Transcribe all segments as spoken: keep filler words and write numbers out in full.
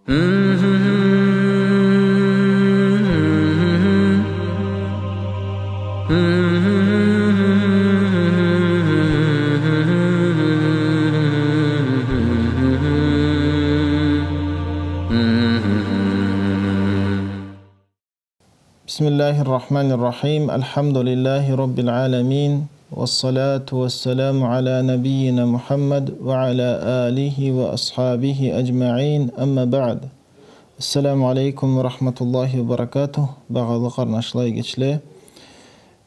بسم الله الرحمن الرحيم. الحمد لله رب العالمين. والصلاة والسلام على نبينا محمد وعلى آله وأصحابه أجمعين. أما بعد. السلام عليكم ورحمة الله وبركاته. Багъалы къарнашла, эгечле.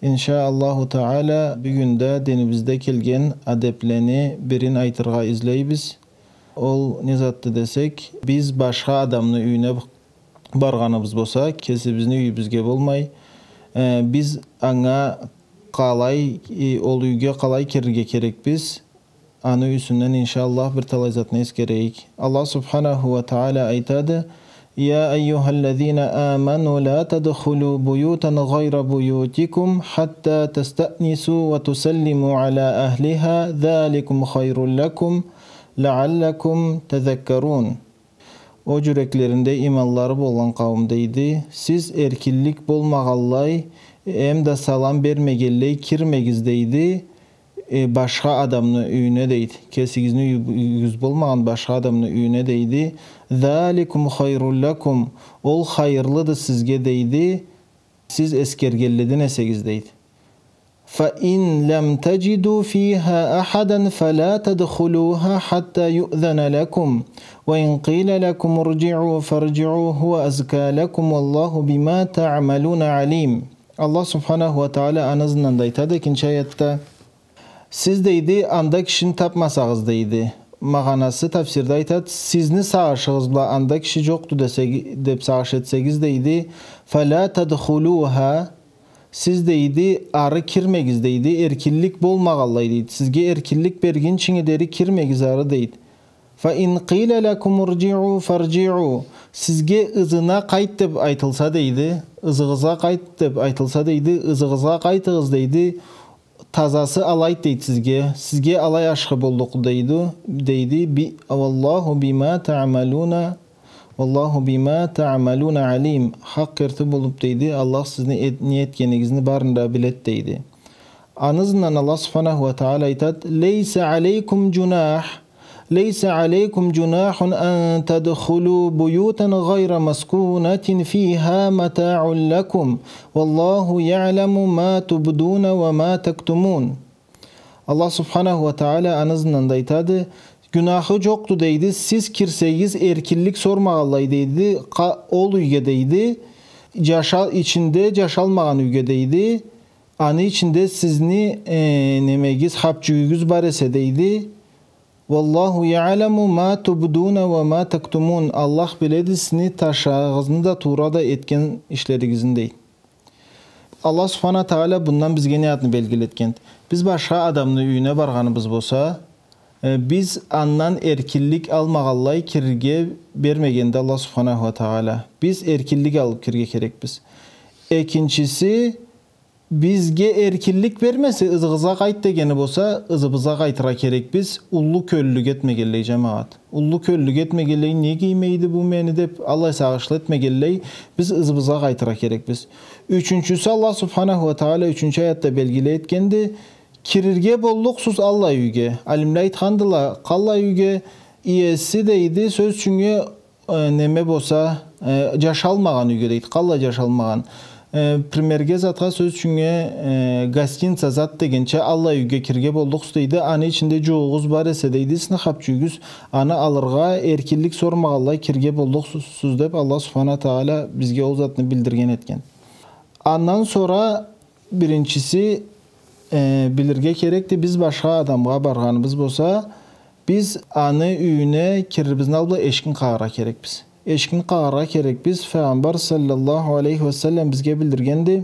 Иншааллаху Таала, бюгюн да динибизде келген адеплени бирин айтыргъа излейбиз. Ол не затды десек, биз башха адамны юйюне баргъаныбыз болса, кесибизни юйюбюзге болмай, э, биз анга къалай, э, ол юйге къалай кирирге керекбиз? Аны юсюнден, иншааллах, бир талай затны эсгерейик. Аллах субханаху уа таала айтады: يا أيها الذين آمنوا لا تدخلوا بيوتا غير بيوتكم حتى تستأنسوا وتسلموا على أهلها ذلكم خير لكم لعلكم تذكرون. О джюреклеринде иманлары болгъан къауум, дейди, сиз эркинлик болмагъанлай, эмда салам бермегенлей кирмегиз, дейди, э, башха адамны юйюне, дейди. Кесигизни юй-, юйюгюз болмагъан башха адамны юйюне, дейди. ذلكم خير لكم. Ол хайырлыды сизге, дейди, сиз эсгергенледен эсегиз, дейди. فإن لم تجدوا فيها أحدا فلا تدخلوها حتى يؤذن لكم، وإن قيل لكم ارجعوا فارجعوا هو أزكى لكم، والله بما تعملون عليم. Аллах субханаху уа таала аны ызындан да айтады экинчи аятда: сиз, дейди, анда кишини тапмасагъыз, дейди. Магъанасы, тафсирде айтады, сизни сагъышыгъыз бла анда киши джокъду десеги-, деп сагъыш этсегиз, дейди, فلا تدخلوها, сиз, дейди, ары кирмегиз, дейди, эркинлик болмагъанлай, дейди. Сизге эркинлик бергинчиге дери кирмегиз ары, дейди. فإن قيل لكم ارجعوا فارجعوا. Сизге ызына къайт деп айтылса, дейди, ызыгъызгъа къайт деп айтылса, дейди, ызыгъызгъа къайтыгъыз, дейди. Тазасы алайды, дейди, сизге. Сизге алай ашхы боллукъду, дейди, дейди. Би-, والله بما تعملون والله بما تعملون عليم. Хакъ керти болуп, дейди, Аллах сизни эт-, не этгенигизни барын да биледи, дейди. Аны ызындан Аллах субханаху уа таала айтады: ليس عليكم جناح، ليس عليكم جناح أن تدخلوا بيوتا غير مسكونة فيها متاع لكم، والله يعلم ما تبدون وما تكتمون. Аллах субханаху уа таала аны ызындан да айтады: гюнахы джокъду, дейди, сиз кирсегиз эркинлик сормагъанлай, дейди, къа-, ол юйге, дейди, джаша-, ичинде джашалмагъан юйге, дейди, аны ичинде сизни, э, немегиз, хапчюгюгюз бар эсе, дейди. والله يعلم ما تبدون وما تكتمون. Аллах биледи сизни ташлагъыгъызны да, туура да этген ишлеригизни, дейди. Аллах субхана таала бундан бизге не затны белгилетгенди? Биз башха адамны юйюне баргъаныбыз болса, э, биз андан эркинлик алмагъанлай кирирге бермегенди Аллах субханаху уа таала. Биз эркинлик алып кирирге керекбиз. Экинчиси, бизге эркинлик бермесе, ызыгъызгъа къайт дегени болса, ызыбызгъа къайтыргъа керекбиз, уллу кёллюлюк этмегенлей, джамагъат. Уллу кёллюлюк этмегенлей, не гиймейди бу мени деп, аллай сагъышлы этмегенлей, биз ызыбызгъа къайтыргъа керекбиз. Ючюнчюсю, Аллах субханаху уа таала ючюнчю аятда белгили этгенди, кирирге боллукъсуз аллай юйге. Алимле айтхандыла, къаллай юйге, иеси, дейди, сёз ючюннге, э, неме болса, э, джашалмагъан юйге, дейди. Къаллай джашалмагъан? Э, примерге, затха, сёз ючюннге, э, гостиница зат дегенча, аллай юйге кирирге боллукъсуз, дейди. Аны ичинде джууугъуз бар эсе, дейди, сизни хапчюгюгюз, аны алыргъа эркинлик сормагъанлай кирирге боллукъсуз деп, Аллах субхана таала бизге ол затны билдирген этген. Андан сора, биринчиси, э, билирге керекди, биз башха адамгъа баргъаныбыз болса, биз аны юйюне киририбизден алда эшикни къагъыргъа керекбиз. Эшикни къагъыргъа керекбиз. Файгъамбар саллаллаху алейхи уа саллам бизге билдиргенди.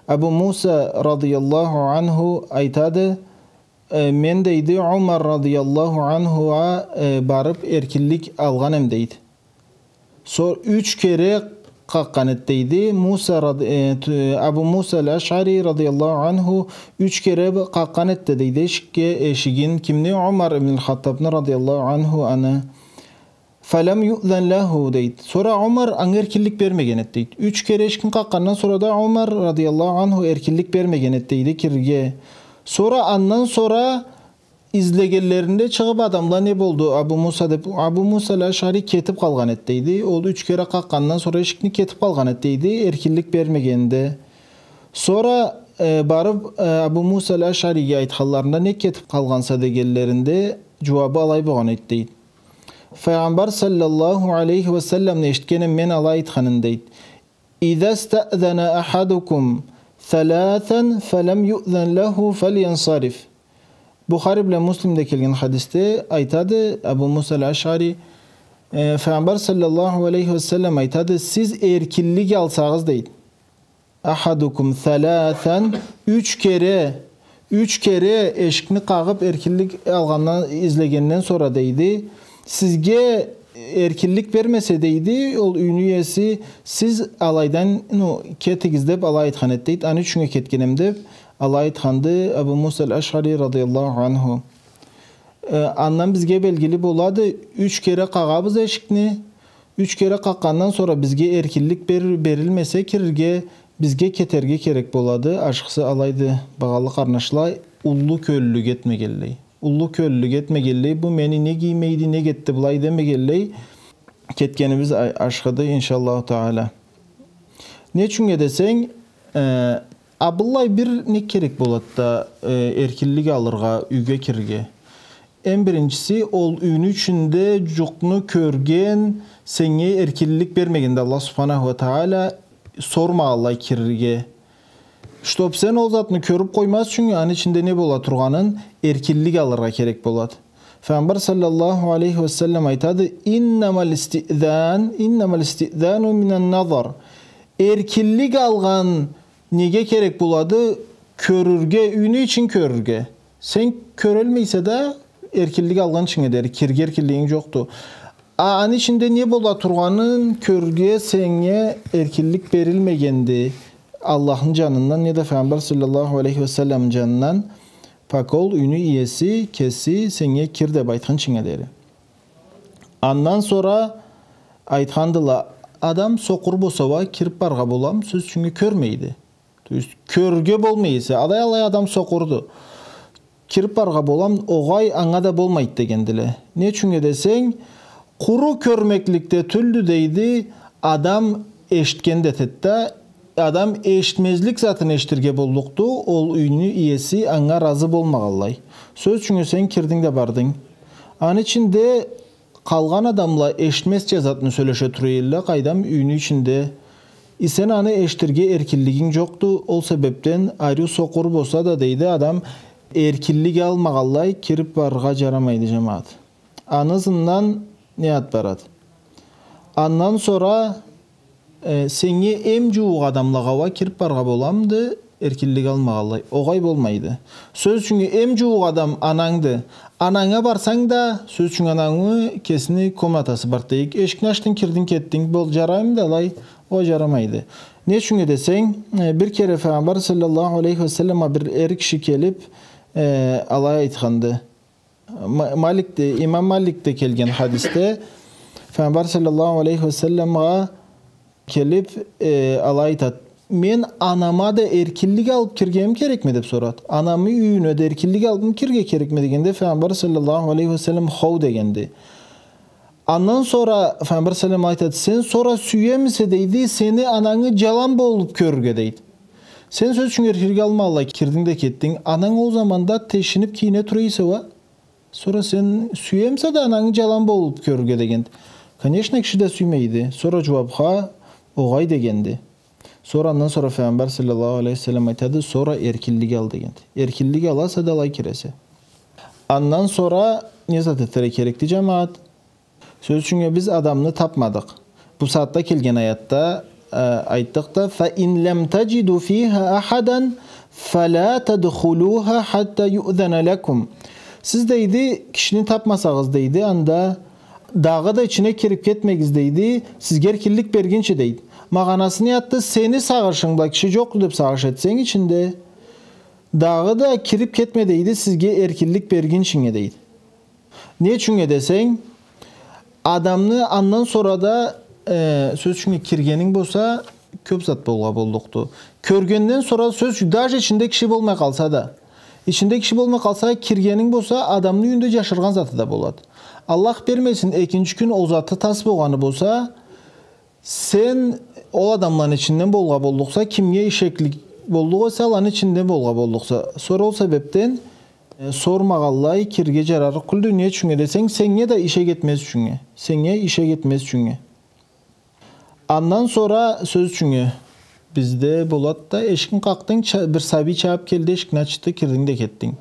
Абу Муса радыяллаху анху айтады, э, мен, дейди, Умар радыяллаху анхугъа, э, барып эркинлик алгъан эм, дейди. Сора юч кере къакъгъан эди, дейди. Муса рад-, э, т-, Абу Муса аль-Ашъари радыяллаху анху юч кере б-, къакъгъан эди, дейди, эшикге, эшигин. Кимни? Умар ибн аль-Хаттабны радыяллаху анху аны. فلم يؤذن له, дейди. Сора Умар анга эркинлик бермеген эди, дейди. Юч кере эшикни къакъгъандан сора да Умар радияллаху анху эркинлик бермеген эди, дейди, кирирге. Сора андан сора излегенлеринде чыгъып адамла не болду, Абу Муса деп, Абу Муса аль-Ашъари кетип къалгъан эди, дейди. Ол юч кере къакъгъандан сора эшикни кетип къалгъан эди, дейди, эркинлик бермегенде. Сора, э, барып, э, Абу Муса аль-Ашъариге айтханларында, не кетип къалгъанса дегенлеринде, джууабы алай болгъан эди, дейди. Файгъамбар саллаллаху алейхи ва салламны эшитгенем мен алай айтханын, дейди. إذا استأذن أحدكم ثلاثا فلم يؤذن له فلينصرف. Бухари бла Муслимде келген хадисде айтады Абу Муса аль-Ашъари, э, Файгъамбар саллаллаху алейхи ва саллам айтады, сиз эркинлик алсагъыз, дейди. أحدكم ثلاثا, юч кере, юч кере эшикни къагъып эркинлик алгъандан, излегенден сора, дейди, сизге эркинлик бермесе, дейди, ол юйню иеси, сиз алайдан, ну, кетигиз деп алай айтхан эди, дейди. Аны ючюннге кетгенем деп алай айтханды Абу Муса аль-Ашъари радияллаху анху. Э, андан бизге белгили болады, юч кере къагъабыз эшикни, юч кере къакъгъандан сора бизге эркинлик бер-, берилмесе кирирге, бизге кетерге керек болады. Ашхысы алайды, багъалы къарнашла, уллу кёллюлюк этмегенлей. Уллу кёллюлюк этмегенлей, бу мени не гиймейди, не кетди былай демегенлей, кетгенибиз а-, ашхыды, иншаллаху таала. Не ючюннге десенг, э, а быллай бир не керек болады да, э, эркинлик алыргъа, юйге кирирге? Эм биринчиси, ол юйню ичинде джукъну кёрген, сеннге эркинлик бермегенди Аллах субханаху ва таала, сормагъанлай кирирге. Чтоб сен ол затны кёрюп къоймаз ючюн, аны ичинде не бола тургъанын эркинлик алыргъа керек болады. Файгъамбар саллаллаху алейхи ва саллам айтады, إنما الاستئذان، إنما الاستئذان من النظر. Эркинлик алгъан неге керек болады? Кёрюрге, юйню ичин кёрюрге. Сен кёрелмейсе да, эркинлик алгъынчынга дери, кирге эркинлигинг джокъду. А, аны ичинде не бола тургъанын кёрюрге сеннге эркинлик берилмегенди Аллахны джанындан, неда Файгъамбар саллаллаху алейхи ва саллам джанындан, покол юйню иеси, кеси сеннге кир деп айтхынчынга дери. Андан сора айтхандыла, адам сокъур болса уа кирип баргъа боламы, сёз ючюннге кёрмейди. То есть, кёрюрге болмай эсе, алай-алай адам сокъурду. Кирип баргъа болам, огъай, анга да болмайды дегендиле. Не ючюннге десенг, къуру кёрмекликде тюлдю, дейди, адам эшитген да этеди да, адам эшитмезлик затын эшитирге боллукъду, ол юйню иеси анга разы болмагъанлай. Сёз ючюннге сен кирдинг да бардынг. Аны ичинде къалгъан адамла эшитмезча затны сёлеше тура эдиле, къайдам, юйню ичинде. И сен аны эшитирге эркинлигинг джокъду, ол себепден ариу сокъур болса да, дейди, адам эркинлик алмагъанлай кирип барыргъа джарамайды, джамагъат. Аны ызындан не зат барады? Андан сора Э, сеннге эм джууукъ адамлагъа уа кирип баргъа боламыды, эркинлик алмагъанлай? Огъай, болмайды. Сёз ючюннге, эм джууукъ адам анангды. Ананга барсанг да, сёз ючюннге, анангы кесини комнатасы барды дейик. Эшикни ачдынг, кирдинг, кетдинг. Бол, джараймыды алай? Огъай, джарамайды. Не ючюннге десенг, э, бир кере Файгъамбар саллаллаху алейхи ва салламгъа бир эр киши келип, э, алай айтханды. Ма-, Маликде, имам Маликде келген хадисде Файгъамбар саллаллаху алейхи ва салламгъа келип, э, алай айтады: «Мен анама да эркинлик алып киргеним керекми?» — деп сорады. «Анамы юйюне да эркинлик алыпмы кирге керекми?» — дегенде, Файгъамбар саллаллаху алейхи ва саллам: «Хоу», — дегенди. Андан сора Файгъамбар саллам айтады: «Сен сора сюемисе, — дейди, — сени анангы джалан болуп кёрюрге?» — дейди. «Сен, сёз ючюн, эркинлик алмагъанлай кирдинг да кетдинг. Ананг ол заманда тешинип кийине тура эсе уа. Сора сен сюемисе да анангы джалан болуп кёрюрге?» — дегенди. Конечно, киши да сюймейди. Сора джууапха «Огъай», — дегенди. Сора андан сора Файгъамбар саллаллаху алейхи ва саллам айтады: «Сора эркинлик ал», — дегенди. Эркинлик аласа да алай киресе. Андан сора не зат этерге керекди, джамагъат? Сёз ючюннге, биз адамны тапмадыкъ. Бу сагъатда келген аятда, э, айтдыкъ да: «فإن لم تجدوا فيها أحدا فلا تدخلوها حتى يؤذن لكم». Сиз, дейди, кишини тапмасагъыз, дейди, анда дагъыда ичине кирип кетмегиз, дейди, сизге эркинлик бергинчи, дейди. Магъанасы не затды? Сени сагъышынг бла, киши джокъду деп сагъыш этсенг ичинде, дагъыда кирип кетме, дейди, сизге эркинлик бергинчинге, дейди. Не ючюннге десенг, Адамны андан сора да, э, сёз ючюн, киргенинг болса, кёп зат болгъа боллукъду. Кёргенден сора, сёз ючюн, даже ичинде киши болмай къалса да, ичинде киши болмай къалса, киргенинг болса, адамны юйюнде джашыргъан заты да болады. Аллах бермесин, экинчи кюн ол заты тас болгъаны болса, сен ол адамланы ичинден болгъа боллукъса, кимге ишеклик боллукъ эсе, аланы ичинден болгъа боллукъса. Сора ол себебден, э, сормагъанлай кирирге джарарыкъ тюлдю. Не ючюннге десенг, сеннге да ишек этмез ючюннге. Сеннге ишек этмез ючюннге. Андан сора, сёз ючюннге, бизде болад да, эшикни къакъдынг, ча-, бир сабий чабып келди, эшикни ачды, кирдинг да кетдинг.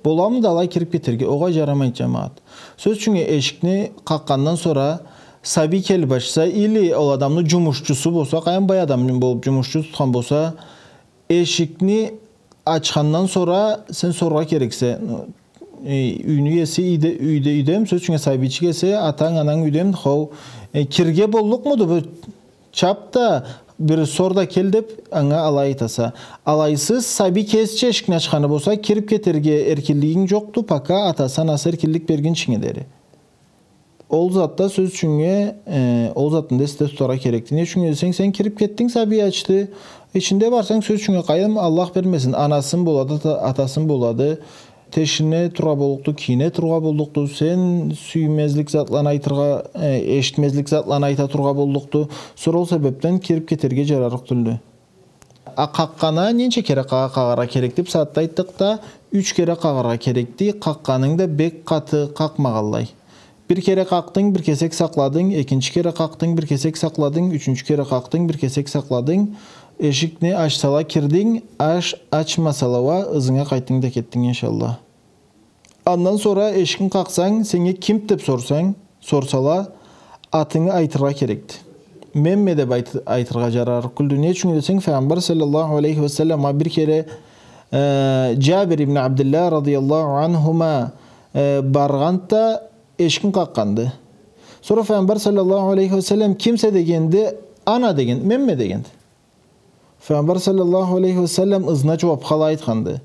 Боламыды алай кирип кетерге? Огъай, джарамайды, джамагъат. Сёз ючюннге, эшикни къакъгъандан сора сабий келип ачса, или ол адамны джумушчусу болса, къайдам, бай адам болуп джумушчу тутхан болса, эшикни ачхандан сора сен сорургъа керексе, э, юйню иеси, юйде, юйде, юйдеми, сёз ючюннге, сабийчик эсе, атанг, ананг юйдеми, хоу, э, кирирге боллукъмуду, бир чап да, бир сор да кел деп, анга алай айтаса. Алайсыз, сабий кесича эшикни ачханы болса, кирип кетерге эркинлигинг джокъду, пока атасы, анасы эркинлик бергинчинге дери. Ол затда, сёз ючюннге, э, ол затны да эсде тутаргъа керекди. Не ючюннге десенг, сен кирип кетдинг, сабий ачды. Ичинде барсанг, сёз ючюннге, къайдам, Аллах бермесин, анасын болады, ата-, атасын болады. Тешине тургъа боллукъду, кийине тургъа боллукъду. Сен сюймезлик затланы айтыргъа, э, эшитмезлик затланы айта тургъа боллукъду. Сора ол себебден кирип кетерге джарарыкъ тюлдю. А къакъгъана ненча кере къагъа-, къагъаргъа керекди? Бусагъатда айтдыкъ да, юч кере къагъаргъа керекди, къакъгъанынг да бек къаты къакъмагъанлай. Бир кере къакъдынг, бир кесек сакъладынг, экинчи кере къакъдынг, бир кесек сакъладынг, ючюнчю кере къакъдынг, бир кесек сакъладынг, эшикни ачсала кирдинг, аш-, ачмасала уа, ызынга къайтдынг да кетдинг, иншаллах. Андан сора эшикни къакъсанг, сеннге ким деп сорсанг, сорсала, атынгы айтыргъа керекди. Менме деп айт-, айтыргъа джарарыкъ тюлдю. Не ючюннге десенг, Файгъамбар саллаллаху алейхи ва саллам, а, бир кере, э, Джабир ибн Абдиллах радияллаху анхума, э, баргъанды да, эшикни къакъгъанды. Сора Файгъамбар саллаллаху алейхи ва саллам, кимсе дегенде, ана деген, менме дегенди. Файгъамбар саллаллаху алейхи ва саллам ызына джууап алай айтханды.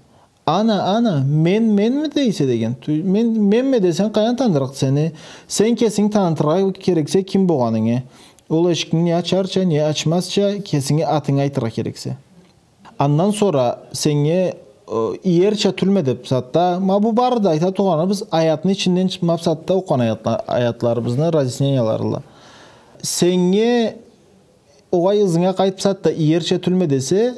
Ана, ана, мен, менме дейсе деген. Тю-, мен, менме десенг, къайдан таныдыкъ сени? Сен кесинги танытыргъа керексе ким болгъанынгы. Ол эшикни не ачарча, не ачмазча, кесинги атынгы айтыргъа керексе. Андан сора сеннге, э, иерча тюлме деп затда, ма бу бары да айта тургъаныбыз, аятны ичинден чыкъ-, ма бусагъатда окъугъан аятла-, аятларыбызны разъясненияларыла. Сеннге огъай, ызынга къайтып, бусагъатда иерча тюлме десе,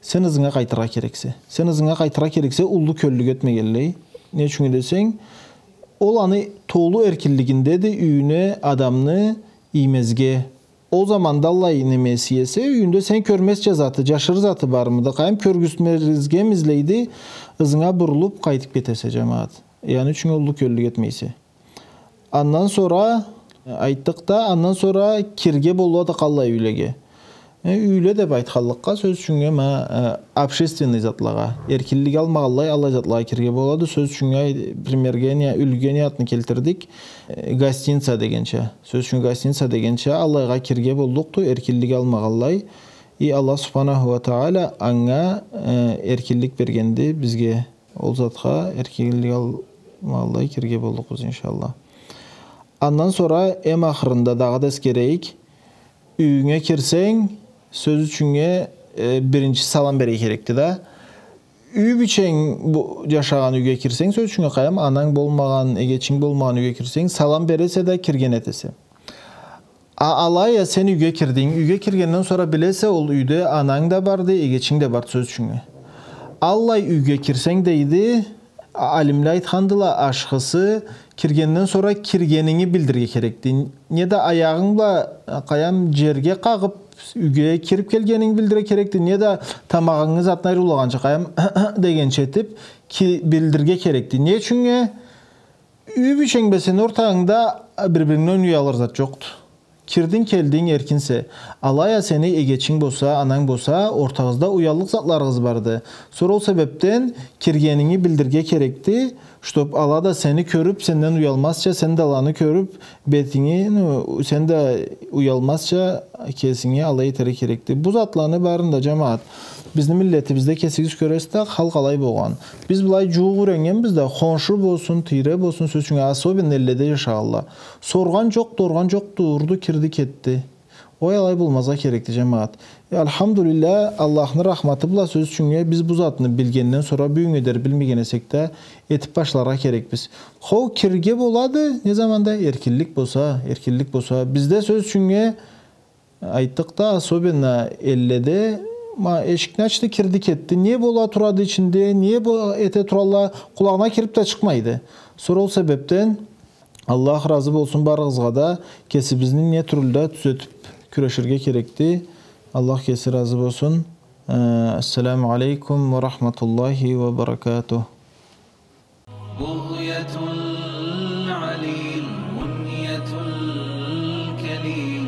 сен ызынга къайтыргъа керексе. Сен ызынга къайтыргъа керексе, уллу кёллюк этмегенлей. Не ючюннге десенг, ол аны толу эркинлигиндеди юйюне адамны иймезге. Ол заманда аллай немеси эсе, юйюнде сен кёрмезча заты, джашырыр заты бармыды? Къайдам, кёргюзтмезге излейди, ызынга бурулуп къайтып кетесе, джамагъат. Яни ючюннге уллу кёллюк этмейсе. Андан сора, э, айтдыкъ да, андан сора кирирге болады къаллай юйлеге. Э, юйле деп айтханлыкъгъа, сёз ючюннге, ма, э, общественный затлагъа, эркинлик алмагъанлай, аллай затлагъа кирирге болады. Сёз ючюннге, примерге, не, юлгюге не затны келтирдик? Э, гостиница дегенча. Сёз ючюн, гостиница дегенча, аллайгъа кирирге боллукъду, эркинлик алмагъанлай. И Аллах субханаху ва тагъала анга, э, эркинлик бергенди бизге. Ол затха эркинлик алмагъанлай кирирге боллукъбуз, иншаллах. Андан сора эм ахырында дагъыда эсгерейик. Юйюнге кирсенг, сёз ючюннге, э, биринчи салам берирге керекди да. Юй бийченг бу-, джашагъан юйге кирсенг, сёз ючюннге, къайдам, ананг болмагъан, эгечинг болмагъан юйге кирсенг, салам бересе да, кирген этесе. А алай а сен юйге кирдинг. Юйге киргенден сора билесе, ол юйде ананг да барды, эгечинг да барды, сёз ючюннге. Аллай юйге кирсенг, дейди, а-, алимле айтхандыла, ашхысы, киргенден сора киргенинги билдирирге керекди. Неда аягъынг бла, а, къайдам, джерге къагъып, юйге кирип келгенинги билдирирге керекди, неда тамагъынгы затны ариулагъанча, къайдам, дегенча этип, ки-, билдирирге керекди. Не ючюннге? Юй бийченг бла сени ортангда бир-бирингден уялыр зат джокъду. Кирдинг, келдинг, эркинсе. Алай а сени эгечинг болса, ананг болса, ортагъызда уяллыкъ затларыгъыз барды. Сора ол себепден киргенинги билдирирге керекди, чтоб ала да сени кёрюп, сенден уялмазча, сен да аланы кёрюп, бетинги, ну, сен да уялмазча, кесинге алай этерге керекди. Бу затланы барын да, жамагъат, бизни миллетибизде кесигиз кёресиз да, халкъ алай болгъан. Биз былай жууукъ юреннгенбиз да, хоншу болсун, тийре болсун, сёз ючюн, особенно элледе жашагъанла. Соргъан жокъду, оргъан жокъду, урду, кирди, кетди. Ой, алай болмазгъа керекди, жамагъат. Э, альхамдулиллях, Аллахны рахматы бла, сёз ючюннге, биз бу затны билгенден сора, бюгюннге дери билмеген эсек да, этип башларгъа керекбиз. Хо, кирирге болады, не заманда? Эркинлик болса, эркинлик болса. Бизде, сёз ючюннге, айтдыкъ да, особенно элледе, ма, эшикни ачды, кирди, кетди. Не бола турады ичинде, не бо-, эте туралла, къулагъына кирип да чыкъмайды. Сора ол себепден Аллах разы болсун барыгъызгъа да, кесибизни не тюрлю да тюзетип кюреширге керекди. Аллах кеси разы болсун. Э, ассаламу алейкум ва рахматуллахи ва баракатух. بغية العليل، منية الكليل.